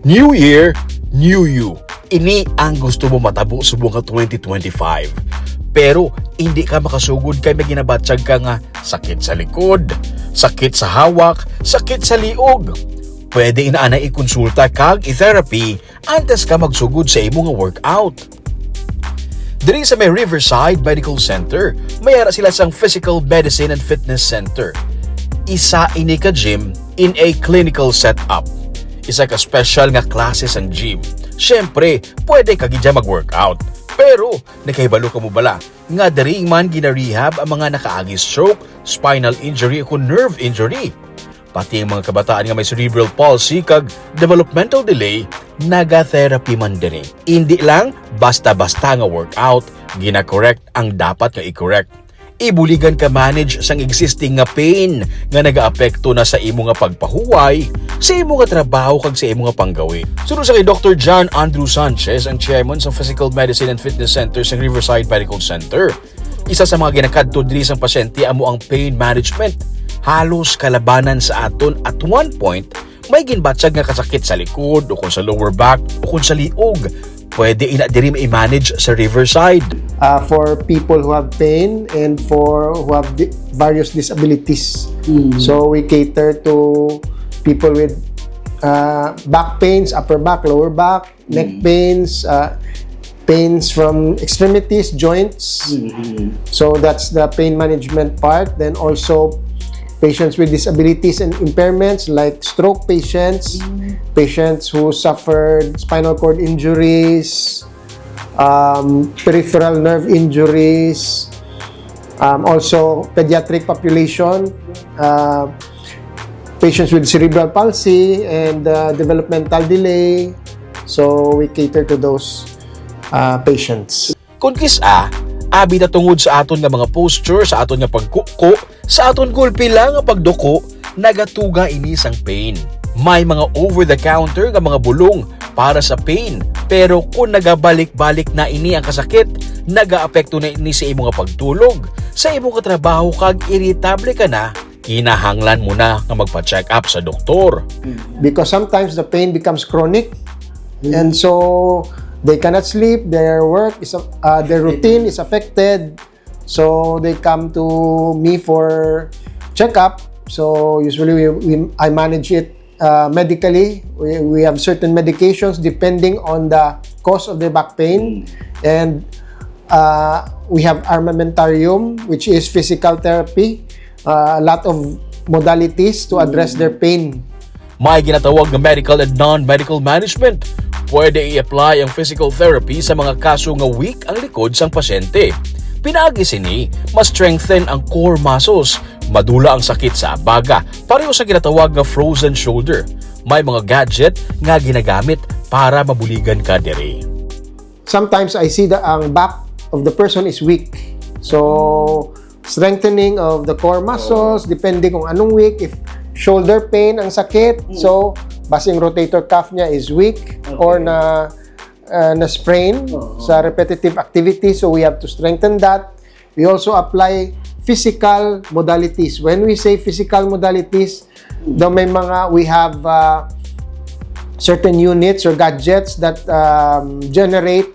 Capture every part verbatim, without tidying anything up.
New Year, New You. Ini ang gusto mo matabo subong nga twenty twenty-five. Pero hindi ka makasugod kay may ginabatyag ka nga sakit sa likod, sakit sa hawak, sakit sa liog. Pwede ina anay ikonsulta kag i-therapy antes ka magsugod sa imo nga workout. Diri sa may Riverside Medical Center, may ara sila sang Physical Medicine and Fitness Center. Isa ini ka gym in a clinical setup. Isa ka special nga klase sang gym. Siyempre, pwede ka gid dyan mag-workout. Pero, nakahibalo ka mo bala nga diri man gina-rehab ang mga nakaagi stroke, spinal injury o nerve injury? Pati ang mga kabataan nga may cerebral palsy kag developmental delay, naga-therapy man diri. Indi lang basta-basta nga workout, gina-correct ang dapat nga i-correct. Ibuligan ka manage sang existing nga pain nga nagaapekto na sa imo nga pagpahuway, sa imo nga trabaho kag sa imo nga panggawi. Suno sa kay Doktor John Andrew Sanchez, ang chairman sa Physical Medicine and Fitness Center sa Riverside Medical Center, isa sa mga ginakadto diri sang pasyente amo ang pain management. Halos kalabanan sa aton at one point, may ginbatyag nga kasakit sa likod o kung sa lower back o kung sa liog. Pwede ina diri ma-manage sa Riverside. Uh, for people who have pain and for who have di- various disabilities. So we cater to people with uh, back pains, upper back, lower back, neck pains, uh, pains from extremities, joints. So that's the pain management part. Then also patients with disabilities and impairments like stroke patients, patients who suffered spinal cord injuries, um, peripheral nerve injuries, um, also pediatric population, uh, patients with cerebral palsy and uh, developmental delay. So we cater to those uh, patients. Kung kis-a, abi na tungod sa aton nga mga posture, sa aton nga pagkuko, sa aton gulpi lang nga pagduko, nagatuga ini sang pain. May mga over-the-counter nga mga bulong para sa pain, pero kung nagabalik-balik na ini ang kasakit, nagaapekto na ini sa imo nga pagtulog, sa imo nga trabaho kag iritable ka na, kinahanglan mo na nga magpa-check up sa doktor. Because sometimes the pain becomes chronic, and so they cannot sleep, their work is uh, their routine is affected, so they come to me for checkup. So usually we, we I manage it uh, medically. We, we have certain medications depending on the cause of their back pain, and uh, we have armamentarium, which is physical therapy, uh, a lot of modalities to address their pain. May ginatawag nga medical and non-medical management. Pwede i-apply ang physical therapy sa mga kaso nga weak ang likod sang pasyente. Pinaagi sini, ma-strengthen ang core muscles, madula ang sakit sa abaga, pareho sa ginatawag nga frozen shoulder. May mga gadget nga ginagamit para mabuligan ka diri. Sometimes I see that ang back of the person is weak. So, strengthening of the core muscles, depende kung anong weak, if shoulder pain ang sakit, so basing rotator cuff niya is weak or na uh, na sprain sa repetitive activity, so we have to strengthen that. We also apply physical modalities. When we say physical modalities, daw may mga, we have uh, certain units or gadgets that um, generate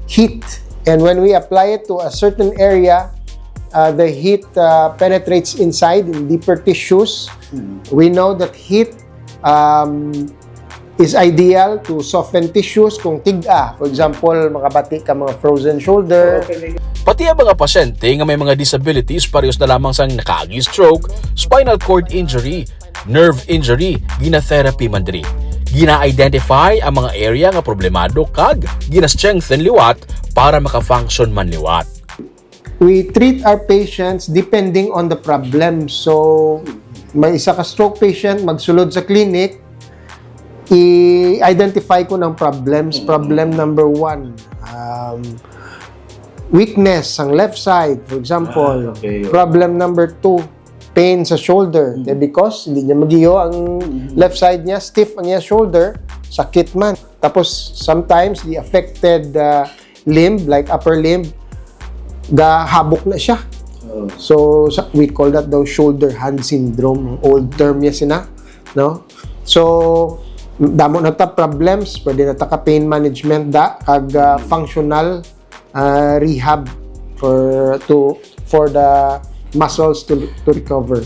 heat. And when we apply it to a certain area, uh, the heat uh, penetrates inside in deeper tissues. We know that heat um, is ideal to soften tissues kung tig-a. For example, makabati ka mga frozen shoulder. Pati ang mga pasyente nga may mga disabilities parehas na lamang sang nakaagi stroke, spinal cord injury, nerve injury, gina-therapy man diri. Gina-identify ang mga area nga problemado kag gina-strengthen liwat para maka-function man liwat. We treat our patients depending on the problem. So, may isa ka stroke patient, magsulod sa clinic, i-identify ko ng problems. Problem number one, um, weakness ang left side, for example. Ah, okay. Problem number two, pain sa shoulder. Kaya because hindi niya magiyo ang left side niya, stiff ang iya shoulder, sakit man. Tapos sometimes the affected uh, limb, like upper limb, gahabok na siya. So sa, we call that daw shoulder hand syndrome. Ang old term niya sina, no? So damo na ta problems, pwede na ta ka pain management da kag uh, functional uh, rehab for to for the muscles to to recover.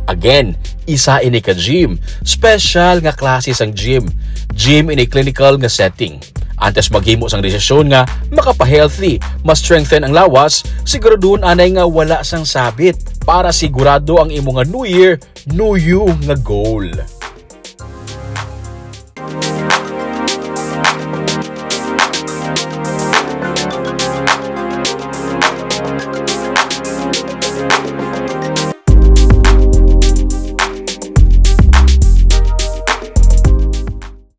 Again, isa ini ka gym. Special nga klase sang gym. Gym ini clinical nga setting. Antes maghimo sang desisyon nga makapahealthy, ma-strengthen ang lawas, siguraduhon anay nga wala sang sabit para sigurado ang imo nga New Year, New You nga goal.